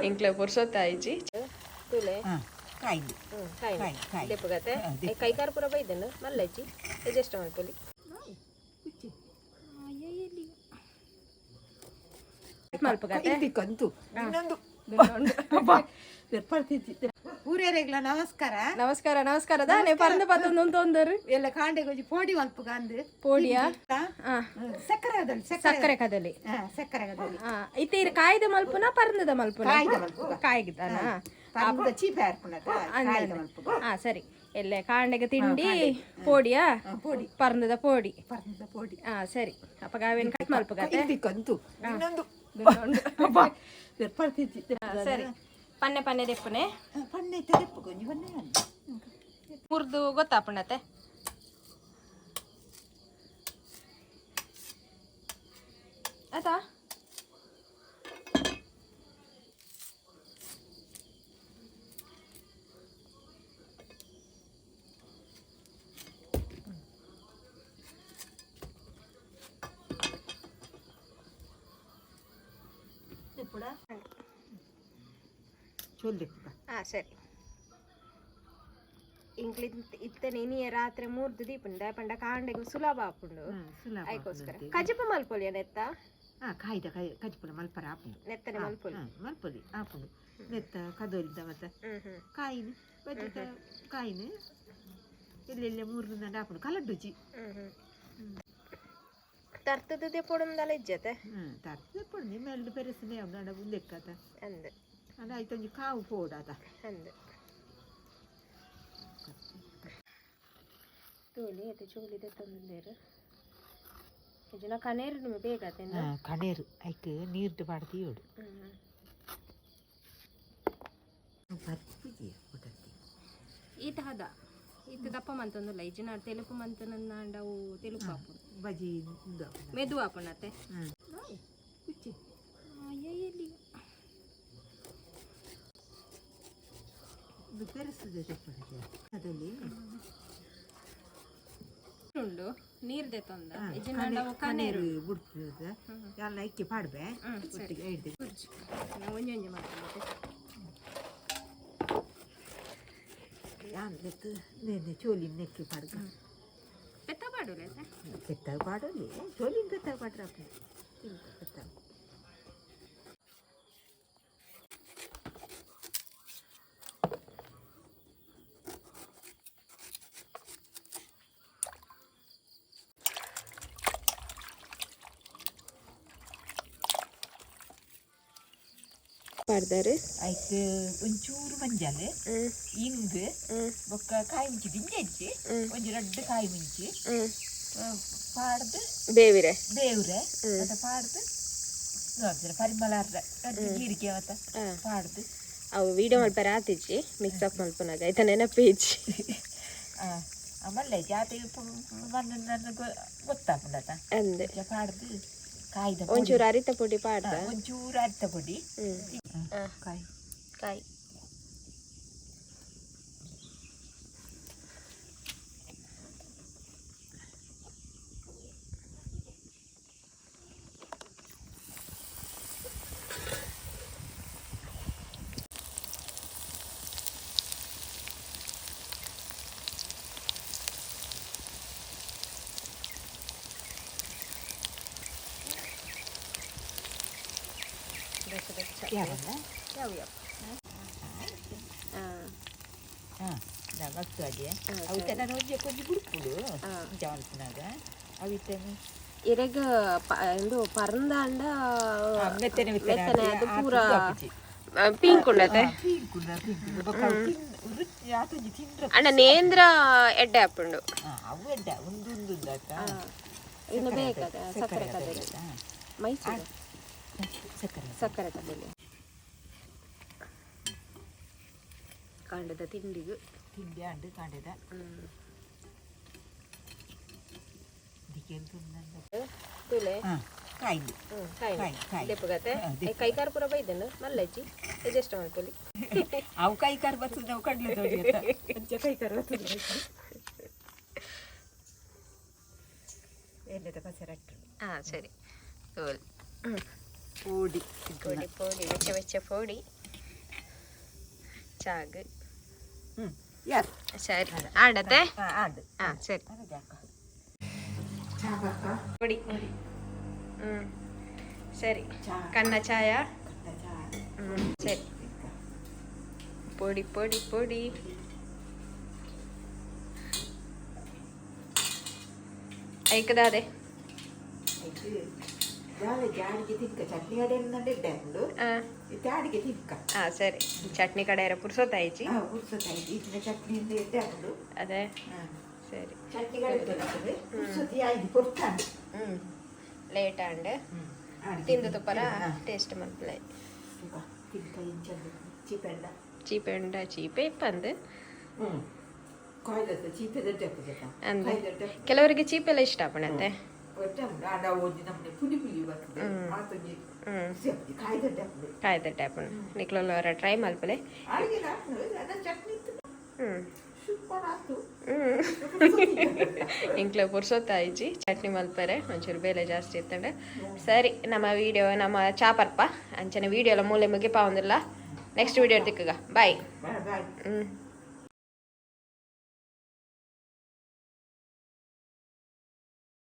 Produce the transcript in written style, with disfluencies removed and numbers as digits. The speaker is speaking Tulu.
ಎಂಕ್ಲ ಪುರ್ಸೊತ್ತ ಆಯ್ಜಿ ತುಲೆ. ಕಾಯಿ. ಕಾಯಿ. ಕಾಯಿ, ಕಾಯಿ. ದೆಪ್ಪುಗತೆ. ಹಾ, ದೆಪ್ಪುಗ. ಕೈಕಾರ ಪೂರ ಬೈದೆನು ಮಲ್ಲಜ್ಜಿ ಅಡ್ಜಸ್ಟ್ ಮಲ್ಪೊಲಿ. ಮಲ್ಪುಗತೆ. ಕಂತು ಇನ್ನೊಂದು. ಊರೇರೆಗ್ಲ ನಮಸ್ಕಾರ. ನಮಸ್ಕಾರ ನಮಸ್ಕಾರ. ದಾನೆ ಪರಂದ ಪತ್ತೊಂದು ತೊಂದರು? ಎಲ್ಲ ಕಾಂಡೆ ಗೊಜ್ಜಿ ಪೋಡಿ ಮಲ್ಪುಗ ಅಂದ್. ಪೋಡಿಯಾ? ಹಾ. ಸಕ್ಕರೆ ಕದಲಿ, ಸಕ್ಕರೆ. ಸಕ್ಕರೆ ಕದಲಿ. ಹಾ, ಸಕ್ಕರೆ ಕದಲಿ. ಹಾ, ಇತ್ತೆ ಇರು ಕಾಯ್ದ ಮಲ್ಪುನ ಪರಂದದ ಮಲ್ಪುನ? ಕಾಯ್ದ ಮಲ್ಪುಗ. ಕಾಯ್ದನ. ಪರಂದ ಚೀಪೆ ಹಾರ್ಪುನತ, ಕಾಯ್ದ ಮಲ್ಪುಗ. ಹಾ ಸರಿ, ಎಲ್ಲೆ ಕಾಂಡೆಗೆ ತಿಂಡಿ ಪೋಡಿಯಾ? ಪೋಡಿ. ಪರಂದದ ಪೋಡಿ. ಪರಂದ ಪೋಡಿ. ಹಾ ಸರಿ, ಅಪ್ಪಗ ಅವೇನು ಕಟ್ ಮಲ್ಪುಗತೆ. ಕಂತು ಇನ್ನೊಂದು. ಸರಿ, ಪನ್ನೆ ಪನ್ನೆ ದೆಪ್ಪುನೆ. ಪಣ್ಣೆ ತೆರೆಪ್ಪು ಕೊಂಜಿ ಪಣ್ಣೆ. ಮುರ್ದು ಗೊತ್ತಾಪುಂಡತೆ. ಆತಾ. ಚೋಲ್ ದೆಪ್ಪುಗ. ಹಾ ಸರಿ, ಇಂಕ್ಲಿ ಇತ್ತನೆ ಇನಿಯ ರಾತ್ರಿ ಮೂರ್ದು ದೀಪುಂಡ ಪಂಡ ಕಾಂಡೆಗ್ ಸುಲಭ ಆಪುಂಡು. ಸುಲಭ. ಐಕೋಸ್ಕರ ಕಜಿಪು ಮಲ್ಪೊಲಿಯ ನೆತ್ತ? ಹಾ, ಕಾಯ್ದ ಕಾಯಿ ಕಜಿಪುಲ ಮಲ್ಪರ ಆಪುಂಡು. ನೆತ್ತನೆ ಮಲ್ಪೊಲಿ. ಹಾ, ಮಲ್ಪೊಲಿ ಆಪುಂಡು. ನೆತ್ತ ಕದೊಲಿದ ಮತ್ತೆ ಹ್ಮ್ ಹ್ಮ್ ಕಾಯಿನ ಬಜ್ಜಿತ ಕಾಯಿನ ಎಲ್ಲೆಲ್ಲ ಮೂರು ದಂಡ ಆಪುಂಡು ಕಲಡ್ಡುಜಿ. ಹ್ಮ್ ಹ್ಮ್ ತರ್ತದ ದೆಪೊಡುಂದಲ ಇಜ್ಜತೆ. ಹ್ಮ್, ತರ್ತ ದೆಪ್ಪುಂಡು. ನಿಮ್ಮ ಎರಡು ಪೆರೆಸಿನೇ ಅಂಡ ಉಂದೆಕ್ಕತ. ಅಂದ್. ಅಂಡ ಐತೊಂಜಿ ಕಾವು ಪೋಡಾತ. ಅಂದ್, ತೋಲಿ ಐತೆ ಚೋಲಿ ದೆತ್ತೊಂದುಲ್ಲೆರ್. ಇಜ್ಜಿನ ಕನೇರು ನಿಮಗೆ ಬೇಗ ಆತೇನ? ಕಣೇರು ಐಕ್ ನೀರ್ಡ್ ಪಾಡ್ದು ಹ್ಮ್. ಬರ್ಪುಜಿ ಒಟತ್ತಿ. ಈತ ಹದ ಈತ ದಪ್ಪ ಮಂತೊಂದುಲ್ಲ. ಇಜ್ಜಿನ ತೆಲುಪು ಮಂತನಂದಾಂಡ ಅವು ತೆಲುಪು ಆಪುಂಡು. ಬಜಿ ಉಂದು ಆಪುಂಡು. ಮೆದು ಆಪುಂಡತೆ. ಹ್ಮ್. ಕುಚ್ಚಿ. ಇದು ಪೆರೆಸುದೆ ದೆಪ್ಪುನಗೆ ಅದಲ್ಲಿ. ಉಂಡು ನೀರ್ ದೆತ್ತೊಂದ. ಇಜ್ಜಿನಾಂಡ ಅವು ಕನೇರು. ಕಣೇರು ಬುಡ್ತದ ಎಲ್ಲ ಐಕ್ಕೆ ಪಾಡ್ಬೆ. ಹ್ಮ್, ಸರಿ. ಒಟ್ಟಿಗೆ ಹಿಡ್ದು. ಕುರ್ಜಿ ನಾವು ಒಂಜಿ ಒಂಜಿ ಮಾಡ್ಕೊಂಬತ್ತೆ. ಯಾನ್ ಲೆತ್ತು ನೆನ್ನೆ ಚೋಲಿನ ನೆಕ್ಕಿ ಪಾಡ್ಗ. ಪೆತ್ತ ಪಾಡುಲೆ. ಪೆತ್ತಾಗ ಪಾಡಲಿ, ಚೋಲಿನ ಪೆತ್ತಾಗ ಪಾಡ್ರ ಪೆತ್ತಾಗ. ಪಾಡ್ದಾರೆ. ಐಕ್ ಒಂಚೂರು ಮಂಜಲ್, ಇಂಗ್, ಬೊಕ್ಕ ಕಾಯಿ ಮುಂಚಿ ದಿಂಜ ಇಜ್ಜಿ, ಒಂಜಿ ರಡ್ಡ್ ಕಾಯಿ ಮುಂಚಿ ಪಾಡ್ದು. ಬೇವಿರೆ. ಬೇವ್ರೆ ಮತ್ತೆ ಪಾಡ್ದು ನೋಡ್ತಾರೆ ಪರಿಮಳ ರಡ್ಡ್ ಜೀರಿಗೆ ಮತ್ತೆ ಪಾಡ್ದು. ಅವು ವಿಡಿಯೋ ಮಲ್ಪರೆ ಆತಿಜ್ಜಿ, ಮಿಕ್ಸ್ ಅಪ್ ಮಲ್ಪುನಾಗ ಐತ ನೆನಪೇ ಇಜ್ಜಿ. ಮಲ್ಲೆ ಜಾತಿ ನನ್ನ ಗೊತ್ತಾಪುಂಡತ. ಅಂದೆ. ಪಾಡ್ದು ಕಾಯ್ದ. ಒಂಚೂರು ಅರಿತ ಪೊಡಿ ಪಾಡ್ದ. ಒಂಚೂರು ಅರಿತ ಪೊಡಿ. ಕಾಯಿ. ಕಾಯಿ. ಯಾವಲ್ಲ? ಯಾವ ಯಾವ? ಹಾಂ, ಮಸ್ತ್ ಅದೇ. ಅವಿತ ನಾನು ಒಂಜಿ ಒಂಜಿ ಬುಡ್ಪುಡು ಇಂಚ ಮಲ್ಪುನಾಗ ಅವಿತನೆ. ಇರೆಗ್ ಇಂದು ಪರಂದಾಂಡ. ಮೆತ್ತನೆ ಮೆತ್ತನೆ. ಮೆತ್ತನೆ ಅದು ಪೂರ ಪಿಂಕ್ ಉಂಡತೆ. ಪಿಂಕ್ ಉಂಡ, ಪಿಂಕ್ ಬೊಕ್ಕ ಅವು ರುಚಿ ಆತೊಂಜಿ ತಿಂದ್ರ. ಅಣ್ಣ ನೇಂದ್ರ ಎಡ್ಡೆ ಆಪುಂಡು. ಅವು ಎಡ್ಡೆ ಉಂದು ಉಂದು ಉಂದಾತ. ಇನ್ನು ಬೇಕಾದ ಸಕ್ಕರೆ ಕದಲಿ ಮೈಸೂರು. ಸಕ್ಕರೆ. ಸಕ್ಕರೆ ಕದಲಿ ಕಾಂಡದ ತಿಂಡಿಗು. ತಿಂಡಿ ಅಂಡು ಕಾಂಡದ ದಿಕ್ಕೆಲ್ ತಿಂದ. ತುಲೆ. ಹಾಂ, ಕಾಯಿ. ಕಾಯಿ. ಕಾಯಿ, ಕಾಯಿ. ದೆಪ್ಪುಗತೆ. ಹಾ, ದೆಪ್ಪುಗ. ಕೈಕಾರ ಪೂರ ಬೈದೆನು ಮಲ್ಲಜ್ಜಿ ಅಡ್ಜಸ್ಟ್ ಮಲ್ಪೊಲಿ. ಅವು ಕೈ ಕಾರ್ ಬರ್ತದೆ, ನಾವು ಕಡಲೆ ತೋಡಿ ಅಂತ ಅಂಚ ಕೈ ಕಾರ್ ಬರ್ತದೆ. ಎಣ್ಣೆದ ಪಸರಟ್ಟು. ಹಾ ಸರಿ, ತೋಲ್. ಪೋಡಿ. ಪೊಡಿ ಪೊಡಿ, ಬೆಚ್ಚ ಬೆಚ್ಚ ಪೊಡಿ ಚಾಗ್. ಯಾರು? ಸರಿ, ಆಡತ್ತೆ. ಆಂಡ್. ಹಾ, ಸರಿ. ಚಾ ಬರ್ಕ. ಪೊಡಿ. ಸರಿ. ಚಾ. ಕಣ್ಣ ಚಾಯ. ಚಾ. ಸರಿ, ಪೊಡಿ ಪೊಡಿ ಪೊಡಿ. ಐಕದಾದೆ. ಜಾಲೆ ಜಾಡಿಗೆ ತಿನ್ಕ, ಚಟ್ನಿ ಕಡೆ ಇಡ್ಡೆ ಉಂಡು. ಇತ್ತೆ ಅಡಿಗೆ ತಿನ್ಕ. ಹಾ, ಸರಿ. ಚಟ್ನಿ ಕಡೆ ಪುರ್ಸೊತ್ತಾಯ್ಚಿ. ಹಾ, ಪುರ್ಸೊತ್ತಾಯ್ತು. ಇತ್ತಿನ ಚಟ್ನಿ ಇಡ್ಡೆ ಉಂಡು. ಅದೇ, ಸರಿ. ಚಟ್ನಿ ಕಡೆ ಬರ್ತದೆ, ಪುರ್ಸೊತ್ತಿ ಆಯ್ತು, ಪೊರ್ತಾಂಡು. ಲೇಟ್ ಆಂಡ್. ತಿಂದು ತುಪ್ಪರ ಟೇಸ್ಟ್ ಮಲ್ಪಲೆ. ತಿನ್ಕ, ಇಂಚಂದು ಚೀಪೆಂಡ. ಚೀಪೆ ಉಂಡ? ಚೀಪೆ ಇಪ್ಪಂದು. ಕಾಯ್ದತ್ತ ಚೀಪೆ ದೊಡ್ಡ. ಅಂದೆ, ಕೆಲವರಿಗೆ ಚೀಪೆಲ್ಲ ಇಷ್ಟ ಆಪಣತ್ತೆ. ಒಟ್ಟೆ ಉಂಡು. ಆಂಡ ಒಂಜಿ ನಮ್ಮನೆ ಪುಲಿ ಪುಲಿ ಬರ್ತದೆ, ಆತೊಂಜಿ ಕಾಯಿ ದೊಡ್ಡ. ಕಾಯ್ದ ಟೈಪ್ ನಿಕ್ಲೊಲ್ಲ ಟ್ರೈ ಮಲ್ಪಲೆ. ಅಡಿಗೆ ಅದ ಚಟ್ನಿ ಇತ್ತು. ಸೂಪರ್ ಆತು. ಇಂಕ್ಲೆ ಪುರ್ಸೊತ್ತಾಯ್ಜಿ ಚಟ್ನಿ ಮಲ್ಪರೆ, ಒಂಚೂರು ಬೇಲೆ ಜಾಸ್ತಿ ಇತ್ತಂಡೆ. ಸರಿ, ನಮ್ಮ ವಿಡಿಯೋ ನಮ್ಮ ಚಾಪರ್ಪ ಅಂಚನೆ ವಿಡಿಯೋ ಎಲ್ಲ ಮೂಲೆ ಮುಗಿಪಾವಂದಿಲ್ಲ. ನೆಕ್ಸ್ಟ್ ವಿಡಿಯೋ ತಿಕ್ಕಗ, ಬಾಯ್. Bye bye. ಹ್ಞೂ.